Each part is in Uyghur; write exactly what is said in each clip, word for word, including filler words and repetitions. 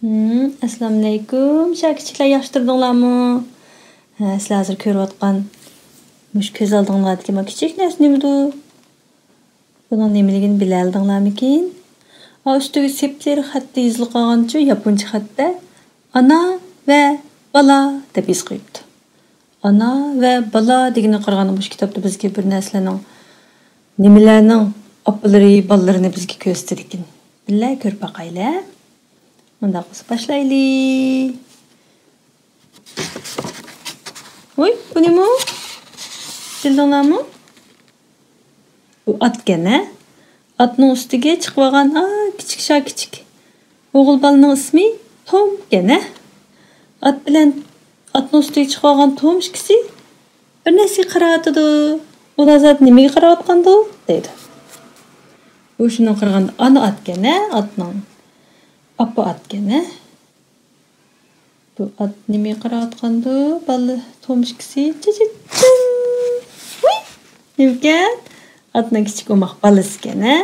ھىم، ئەسسالامۇئەلەيكۇم. شۇ كىچىكلەر ياخشى تۇردۇڭلارمۇ؟ ھە، سىلەر ھازىر كۆرۈۋاتقان مۇشۇ كۆز ئالدىڭلاردىكى ما كىچىك نەرسە نېمىدۇ؟ بۇنىڭ نېمىلىكىنى بىلەلىدىڭلارمىكىن؟ ئا، ئۈستىگە سېپسېرىق خەتتە يېزىلىپ قالغانچۇ، ياپونچە خەتتە. ئانا ۋە بالا دەپ يېزىپ قويۇپتۇ. ئانا ۋە بالا دېگىنىگە قارىغاندا، مۇشۇ كىتابتا بىزگە بىر نەرسىلەرنىڭ، نېمىلەرنىڭ ئاپىلىرى بالىلىرىنى بىزگە كۆرسىتىدىكىن. بىللە كۆرۈپ باقايلى. ئۇنداق بولسا باشلايلى. ۋوي، بۇ نېمە؟ بىلدىڭلارمۇ؟ بۇ ئاتكەن، ھە؟ ئاتنىڭ ئۈستىگە چىقىۋالغان، ئا، كىچىك شا كىچىك ئوغۇل بالىنىڭ ئىسمى تومكەن، ھە؟ ئات بىلەن ئاتنىڭ ئۈستىگە چىقىۋالغان توم ئىككىسى بىر نەرسىگە قاراۋاتىدۇ. ئۇلار زادى نېمىگە قاراۋاتقاندۇ؟ دەيدۇ. بۇ شۇنىڭغا قارىغاندا ئانا ئاتكەن، ھە؟ ئاتنىڭ ئاپا ئاتكەن، ھە؟ بۇ ئات نېمىگە قاراۋاتقاندۇ؟ بالىلىرى تومۇشكىسى. چىچىچىن. ۋۇي! نېمىكەن؟ ئاتنىڭ كىچىك ئوماق بالىسىكەن، ھە؟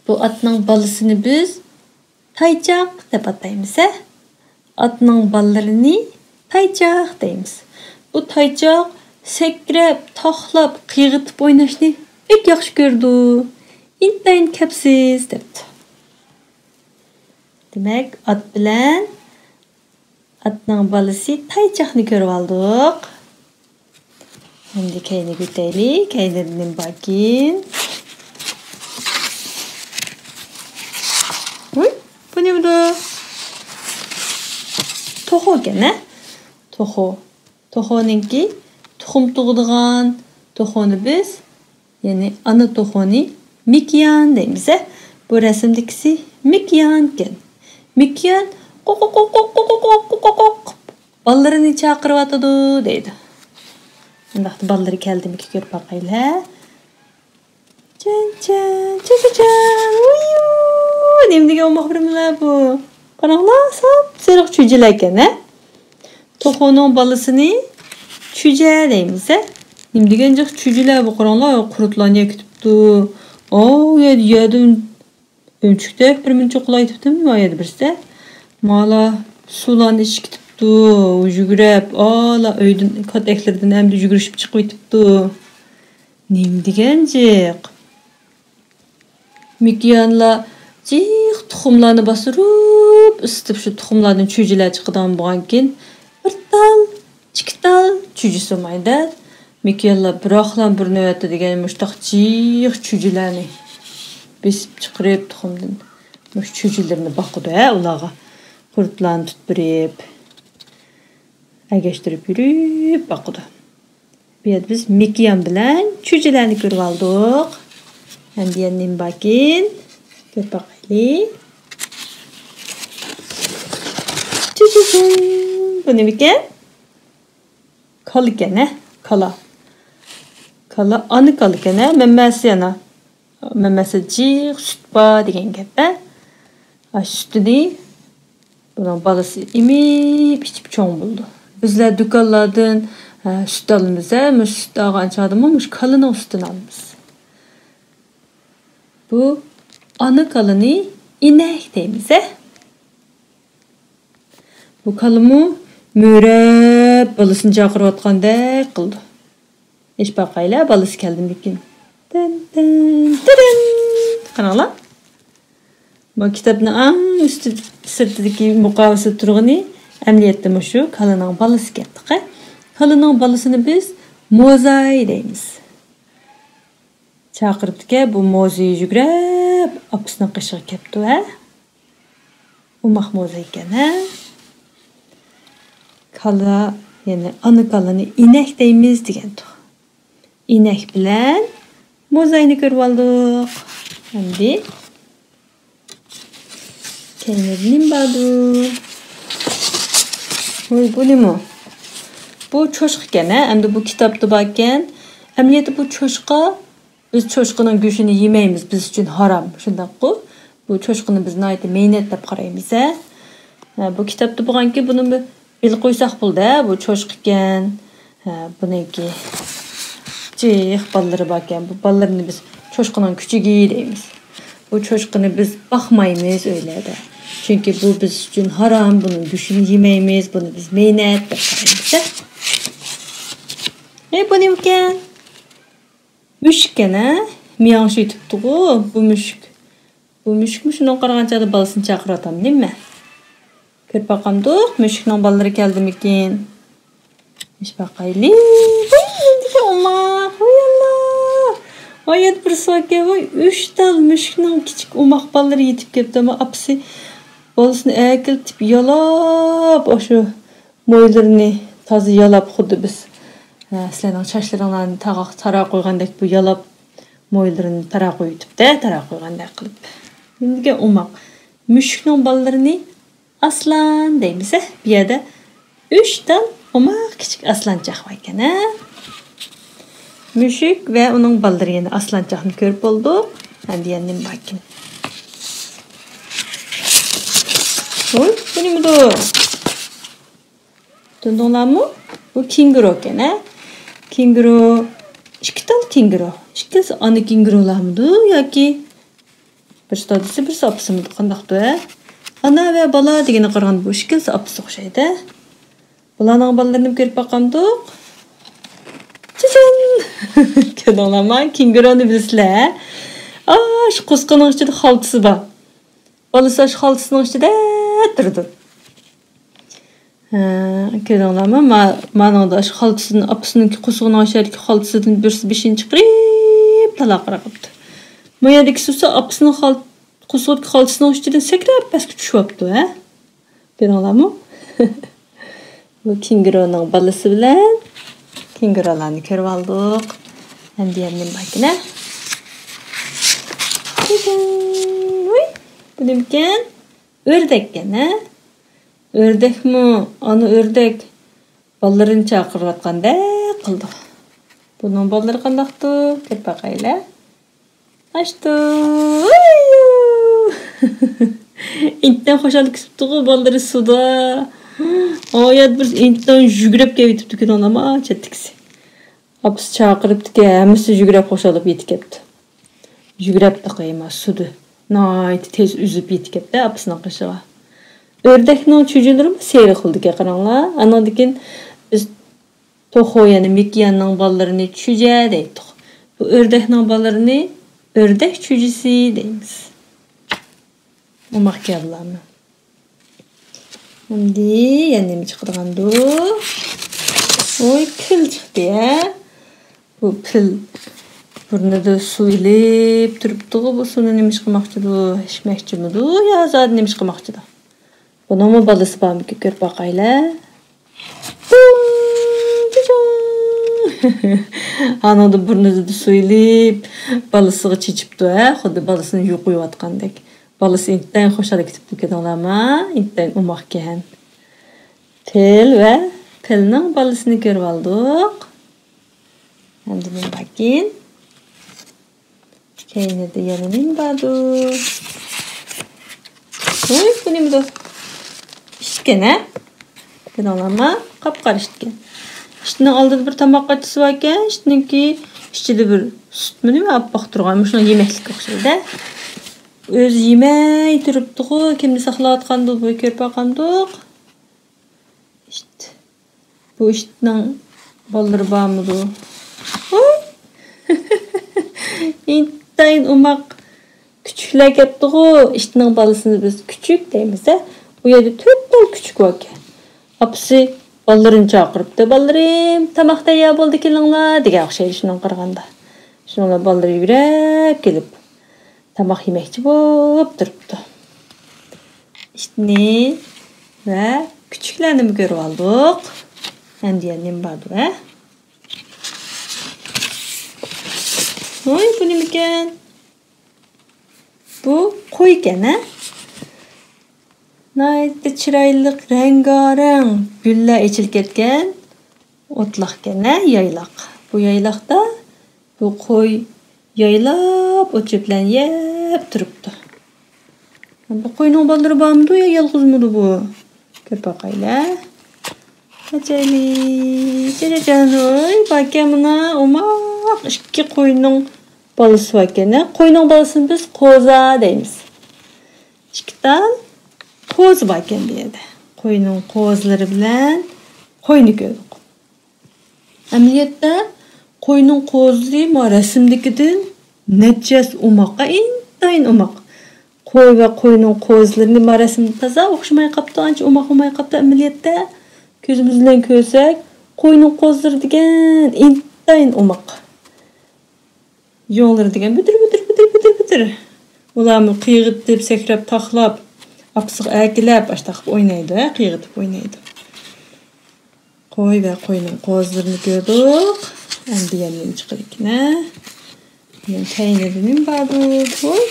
بۇ ئاتنىڭ بالىسىنى بىز تايچاق دەپ ئاتايمىز، ھە؟ ئاتنىڭ بالىلىرىنى تايچاق دەيمىز. بۇ تايچاق سەكرەپ، تاقلاپ، قىيغىتىپ ئويناشنى بەك ياخشى كۆرىدۇ. ئىنتايىن كەپسىز، دەپتۇ. دېمەك، ئات بىلەن ئاتنىڭ بالىسى تايچاقنى كۆرۈۋالدۇق. ئەمدى كەينىگە ئۆتەيلى. كەينىدە نېمە باركىن؟ ۋۇي، بۇ نېمىدۇ؟ توخۇ ئىكەن، ھە؟ توخۇ. توخۇنىڭكى تۇخۇم تۇغىدىغان توخۇنى بىز، يەنى ئانا توخۇنى مىكيان دەيمىز، ھە؟ بۇ رەسىمدىكىسى مىكيانكەن. مىكيان قوق، قوق، قوق، قوق، قوق، قوق، قوق، قوق، قوق، بالىلىرىنى چاقىرىۋاتىدۇ دەيدۇ. ئۇنداقتا بالىلىرى كەلدىمىكىن كۆرۈپ باقايلى، ھە؟ چەن، چەن، چەچەچەن، ۋۇيۇ! نېمە دېگەن ئوماق بىرىملەر بۇ؟ قاراڭلار، ساپسېرىق چۈجىلەر ئىكەن، ھە؟ توخۇنىڭ بالىسىنى چۈجە دەيمىز، ھە؟ نېمە دېگەن جىق چۈجىلەر بۇ، قاراڭلار، قۇرتلارنى يەپ كېتىپتۇ. ئاۋۇ يەردە، يەردىن ئۆمۈچۈكتەك بىر مۇنچە قولايتىپتىمۇ يەردە بىرسى؟ مالا سۇلارنى ئىچىپ كېتىپتۇ، يۈگۈرۈپ، ئالا ئۆيدىن، كاتەكلىرىدىن ئەمدى يۈگۈرۈشۈپ چىقىۋېتىپتۇ. نېمە دېگەن جىق؟ مىكيانلار جىق تۇخۇملارنى باستۇرۇپ ئىسسىتىپ، شۇ تۇخۇملاردىن چۈجىلەر چىقىدىغان بولغانكىن، بىر تال، ئىككى تال چۈجىسى بولمايدۇ. مىكيانلار بىراقلا بىر نۆۋەتتە دېگەن مۇشتاق جىق چۈجىلەرنى بېسىپ چىقىرىپ تۇخۇمدىن، مۇشۇ چۈجىلىرىنى باقىدۇ، ھە، ئۇلارغا قۇرتلارنى تۇتۇپ بېرىپ، ئەگەشتۈرۈپ يۈرۈپ باقىدۇ. بۇ يەردە بىز مىكيان بىلەن چۈجىلەرنى كۆرۈۋالدۇق. ئەمدى يەنە نېمە باركىن؟ كۆرۈپ باقايلى. چۈچۈچۈن! بۇ نېمىكەن؟ كالىكەن، ھە؟ كالا. كالا، ئانا كالىكەن، ھە؟ مەمەسى يەنە. مەمەسىدە جىق سۈت بار دېگەن گەپ، ھە؟ ئاشۇ سۈتىنى بۇنىڭ بالىسى ئېمىپ، ئىچىپ چوڭ بولىدۇ. بىزلەر دۇكانلاردىن، ھە، سۈت ئالىمىز، ھە، مۇشۇ سۈت ئالغان چاغدىمۇ مۇشۇ كالىنىڭ سۈتىنى ئالىمىز. بۇ ئانا كالىنى ئىنەك دەيمىز، ھە. بۇ كالىمۇ مۆرەپ بالىسىنى چاقىرىۋاتقاندەك قىلىدۇ. ھېچ باقايلى، بالىسى كەلدىمىكىن. تەن، تەن، تىرىن. قاراڭلار. بۇ كىتابنىڭ ئەڭ ئۈستى، سىرتىدىكى مۇقاۋىسىدە تۇرغىنى ئەمەلىيەتتە مۇشۇ كالىنىڭ بالىسى ئىكەن. كالىنىڭ بالىسىنى بىز موزاي دەيمىز. چاقىرىپتىكەن، بۇ موزىي يۈگۈرۈپ ئاپىسىنىڭ قېشىغا كەپتۇ، ھە؟ ئوماق موزا ئىكەن، ھە؟ كالا، يەنى ئانا كالىنى ئىنەك دەيمىز دېگەنتۇق. ئىنەك بىلەن موزاينى كۆرۈۋالدۇق. ئەمدى كەينىدە نېمە باردۇ؟ ۋوي، بۇ نېمە؟ بۇ چوشقا ئىكەن، ھە؟ ئەمدى بۇ كىتابتا باركەن. ئەمەلىيەتتە بۇ چوشقا، بىز چوشقىنىڭ گۆشىنى يېمەيمىز، بىز ئۈچۈن ھارام، شۇنداققۇ؟ بۇ چوشقىنى بىز ناھايىتى مەينەت دەپ قارايمىز، ھە؟ ھە، بۇ كىتابتا بولغانكى بۇنى بىر بىلىپ قويساق بولدى، ھە؟ بۇ چوشقا ئىكەن. ھە، بۇنىڭكى جىق بالىلىرى باركەن. بۇ بالىلىرىنى بىز چوشقىنىڭ كۈچۈكى دەيمىز. بۇ چوشقىنى بىز باقمايمىز ئۆيلەردە. چۈنكى بۇ بىز ئۈچۈن ھارام، بۇنىڭ گۆشىنى يېمەيمىز، بۇنى بىز مەينەت دەپ قارايمىز-دە. ئەي، بۇ نېمىكەن؟ مۈشۈككەن، ھە؟ مىياڭشۇ ئېتىپتىغۇ بۇ مۈشۈك. بۇ مۈشۈكمۇ شۇنىڭغا قارىغان چاغدا بالىسىنى چاقىرىۋاتامدۇ نېمە؟ كۆرۈپ باقامدۇق، مۈشۈكنىڭ بالىلىرى كەلدىمىكىن؟ ئىش باقايلى. ۋاي، يېدىكى ئوماق. ۋاي، ئاللا. ۋاي، يەنە بىرسى باركەن. ۋاي، ئۈچ تال مۈشۈكنىڭ كىچىك ئوماق بالىلىرى يېتىپ كەپتۇ. ئەمما ئاپىسى بالىسىنى ئەكېلىپ يالاپ، ئاشۇ مويلىرىنى تازا يالاپ، خۇددى بىز، ھە، سىلەرنىڭ چاچلىرىڭلارنى تاغاق تاراپ قويغاندەك بۇ يالاپ، مويلىرىنى تاراپ قويۇۋېتىپتۇ، تاراپ قويغاندەك قىلىپ. نېمىدېگەن ئوماق. مۈشۈكنىڭ بالىلىرىنى ئاسلان دەيمىز، ھە؟ بۇ يەردە ئۈچ تال ئوماق كىچىك ئاسلانچاق بار ئىكەن، ھە؟ مۈشۈك ۋە ئۇنىڭ بالىلىرى، يەنە ئاسلانچاقنى كۆرۈپ بولدۇق. ئەمدى يەنە نېمە باركىن؟ ۋوي، بۇ نېمىدۇ؟ تونۇدۇڭلارمۇ؟ بۇ كېنگۇرۇ ئىكەن، ھە؟ كېنگۇرۇ، ئىككى تال كېنگۇرۇ. ئىككىلىسى ئانا كېنگۇرۇلارمىدۇ ياكى بىرسى دادىسى، بىرسى ئاپىسىمىدۇ، قانداقتۇ، ھە؟ ئانا ۋە بالا دېگىنىگە قارىغاندا بۇ ئىككىلىسى ئاپىسىغا ئوخشايدۇ، ھە؟ بۇلارنىڭ بالىلىرىنى كۆرۈپ باقامدۇق؟ چىچىن! كۆردۈڭلارما؟ كېنگۇرۇنى بىلىسىلەر، ھە؟ ئاشۇ قۇسقىنىڭ ئىچىدە خالتىسى بار. بالىسى ئاشۇ خالتىسىنىڭ ئىچىدە تۇرىدۇ. ھە، كۆردۈڭلارمۇ؟ ما-، مانىڭدا ئاشۇ خالتىسىدىن، ئاپىسىنىڭكى قورسىقىنىڭ ئاشۇ يەردىكى خالتىسىدىن بىرسى بېشىنى چىقىرىپ، تالاقىراق قىپتۇ. ما يەردىكىسى بولسا ئاپىسىنىڭ خال-، قورسىقىدىكى خالتىسىنىڭ ئۈستىدىن سەكرەپ پەسكە چۈشۈۋاپتۇ، ھە؟ كۆردۈڭلارمۇ؟ بۇ كېنگۇرۇنىڭ بالىسى بىلەن كېنگۇرۇلارنى كۆرۈۋالدۇق. ئەمدى يەنە نېمە باركىن، ھە؟ ۋۇي، بۇ نېمىكەن؟ ئۆردەككەن، ھە؟ ئۆردەكمۇ، ئانا ئۆردەك بالىلىرىنى چاقىرىۋاتقاندەك قىلىدۇ. بۇنىڭ بالىلىرى قانداقتۇ؟ كۆرۈپ باقايلى. ئاشتۇ. ئىنتايىن خۇشال كېتىپتىغۇ بالىلىرى سۇدا. ئايەت بىر ئىنتايىن يۈگۈرۈپ كېلىۋېتىپتۇ، كۆرۈڭلارما، چەتتىكىسى. ئاپىسى چاقىرىپتىكەن، ھەممىسى يۈگۈرۈپ خۇشاللىقىپ يېتىپ كەپتۇ. يۈگۈرۈپتۇ قايما سۇدى. ناھايىتى تېز ئۈزۈپ يېتىپ كەپتۇ ئاپىسىنىڭ قېشىغا. ئۆردەكنىڭ چۈجىلىرىمۇ سېرىق خىلدىكەن، قاراڭلار. ئانىڭدىن كېيىن بىز توخۇ، يەنى مېكىياننىڭ بالىلىرىنى چۈجە دەيتتۇق. بۇ ئۆردەكنىڭ بالىلىرىنى ئۆردەك چۈجىسى دەيمىز. ئوماق گەپلەرمۇ. ئەمدى يەنە نېمە چىقىدىغاندۇ؟ ۋوي، پىل چىقتى، ھە؟ بۇ پىل بۇرنىدا سۇ ئېلىپ تۇرۇپتىغۇ، بۇ سۇنى نېمە ئىش قىلماقچىدۇ؟ ئىچمەكچىمىدۇ يا زادى نېمە ئىش قىلماقچىدۇ؟ بۇنىڭمۇ بالىسى بارمىكىن، كۆرۈپ باقايلى. بۇڭ، جۇجۇڭ. ئانىڭدا بۇرنىدا سۇ ئېلىپ، بالىسىغا چېچىپتۇ، ھە؟ خۇددى بالىسىنى يۇقۇۋاتقاندەك. بالىسى ئىنتايىن خۇشال كېتىپتۇ، كۆردۈڭلارما؟ ئىنتايىن ئوماقكەن. پىل ۋە پىلنىڭ بالىسىنى كۆرۈۋالدۇق. ئەمدى نېمە باركىن؟ كەينىدە يەنە نېمە باردۇ؟ ۋوي، بۇ نېمىدۇ؟ ئىتكەن، ھە؟ كۆردۈڭلارما؟ قاپقارا ئىتكەن. ئىتنىڭ ئالدىدا بىر تاماق قاچىسى باركەن، ئىتنىڭكى ئىچىدە بىر سۈتمۇ نېمە ئاپئاق تۇرغان، مۇشۇنىڭ يېمەكلىككە ئوخشايدۇ. ئۆزى يېمەي تۇرۇپتىغۇ، كىمنى ساقلاۋاتقاندۇ، بۇ كۆرۈپ باقامدۇق؟ ئىت. بۇ ئىتنىڭ بالىلىرى بارمىدۇ؟ ھوي! ئىنتايىن ئوماق كۈچۈكلەر كەپتىغۇ، ئىتنىڭ بالىسىنى بىز كۈچۈك دەيمىز-دە. بۇ يەردە تۆت تال كۈچۈك باركەن. ئاپىسى بالىلىرىنى چاقىرىپتۇ، بالىلىرىم، تاماق تەييار بولدى، كېلىڭلار، دېگەن ئوخشايدۇ شۇنىڭغا قارىغاندا. شۇنىڭ بىلەن بالىلىرى يۈگۈرۈپ كېلىپ، تاماق يېمەكچى بولۇپ تۇرۇپتۇ. ئىتنى ۋە كۈچۈكلەرنىمۇ كۆرۈۋالدۇق. ئەمدى يەنە نېمە باردۇ، ھە؟ ۋوي، بۇ نېمىكەن؟ بۇ قويكەن، ھە؟ ناھايىتى چىرايلىق، رەڭگارەڭ گۈللەر ئېچىلىپ كەتكەن ئوتلاقكەن، ھە، يايلاق. بۇ يايلاقتا بۇ قوي يايلاپ ئوت-چۆپلەرنى يەپ تۇرۇپتۇ. بۇ قوينىڭ بالىلىرى بارمىدۇ يا يالغۇزمىدۇ بۇ؟ كۆرۈپ باقايلى. ئەجەلى، جېجەجان، ۋوي، باركەن مانا، ئوماق ئىككى قوينىڭ بالىسى باركەن، ھە؟ قوينىڭ بالىسىنى بىز قوزا دەيمىز. ئىككى تال قوزا باركەن بۇ يەردە. قوينىڭ قوزىلىرى بىلەن قوينى كۆردۇق. ئەمەلىيەتتە قوينىڭ قوزىسى ما رەسىمدىكىدىن نەچچە ھەسسە ئوماق، ئىنتايىن ئوماق. قوي ۋە قوينىڭ قوزىلىرىنى ما رەسىمدە تازا ئوخشىماي قاپتۇ، ئانچە ئوماق بولماي قاپتۇ. ئەمەلىيەتتە كۆزىمىز بىلەن كۆرسەك، قوينىڭ قوزىلىرى دېگەن ئىنتايىن ئوماق. يۇڭلىرى دېگەن بۈتۈر، بۈتۈر، بۈتۈر، بۈتۈر، بۈتۈر. ئۇلارمۇ قىيغىتىپ، سەكرەپ، تاقلاپ، ئاپىسىغا ئەكېلىپ، ئاشتاق قىلىپ ئوينايدۇ، ھە، قىيغىتىپ ئوينايدۇ. قوي ۋە قوينىڭ قوزىلىرىنى كۆردۇق. ئەمدى يەنە نېمە چىقىدىكىن، ھە؟ يەنە كەينىدە نېمە باردۇ؟ ۋوي.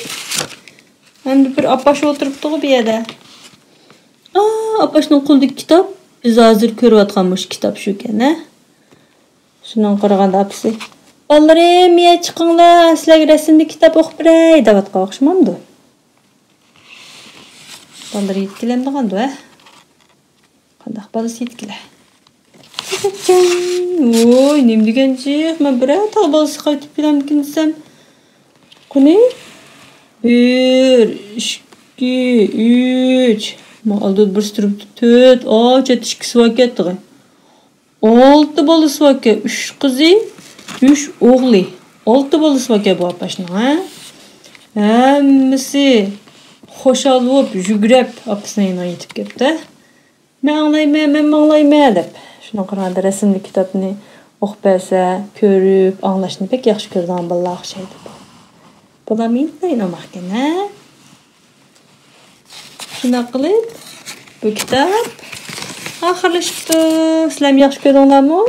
ئەمدى بىر ئاپاش ئولتۇرۇپتىغۇ بۇ يەردە. ئا، ئاپاشنىڭ قولىدىكى كىتاب، بىز ھازىر كۆرۈۋاتقان مۇشۇ كىتاب شۇكەن، ھە؟ شۇنىڭغا قارىغاندا ئاپىسى، «بالىلىرىم، يە چىقىڭلار، سىلەرگە رەسىملىك كىتاب ئوقۇپ بېرەي» دەۋاتقان ئوخشىمامدۇ؟ بالىلىرى يېتىپ كېلەمدىغاندۇ، ھە؟ قانداق بالىسى يېتىپ كېلە؟ ۋوي، نېمە دېگەن جىق، مەن بىرەر تال بالىسى قايتىپ كېلەمدىكىن دېسەم. قېنى؟ بىر، ئىككى، ئۈچ. ما ئالدىدا بىرسى تۇرۇپتۇ، تۆت. ئا، چەتتە ئىككىسى بار كەتتىغۇ. ئالتە بالىسى باركەن، ئۈچ قىزى، ئۈچ ئوغلى. ئالتە بالىسى باركەن بۇ ئاپاشنىڭ، ھە؟ ھەممىسى خۇشال بولۇپ، يۈگرەپ ئاپىسىنىڭ يېنىغا يېتىپ كەپتۇ. «مەن ئاڭلايمەن، مەنمۇ ئاڭلايمەن» دەپ. شۇنىڭغا قارىغاندا رەسىملىك كىتابنى ئوقۇپ بەرسە، كۆرۈپ، ئاڭلاشنى بەك ياخشى كۆرىدىغان بالىلار ئوخشايدۇ. بۇلارمۇ ئىنتايىن ئوماقكەن، ھە؟ شۇنداق قىلىپ، بۇ كىتاب ئاخىرلىشىپتۇ. سىلەرمۇ ياخشى كۆردۈڭلارمۇ؟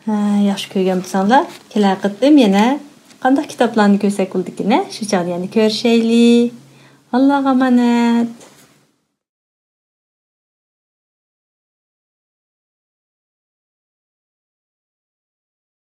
ھە، ياخشى كۆرگەن بولساڭلار، كېلەر قېتىم يەنە قانداق كىتابلارنى كۆرسەك بولىدىكىن، ھە؟ شۇ چاغدا يەنە كۆرۈشەيلى. ئاللاغا ئامانەت.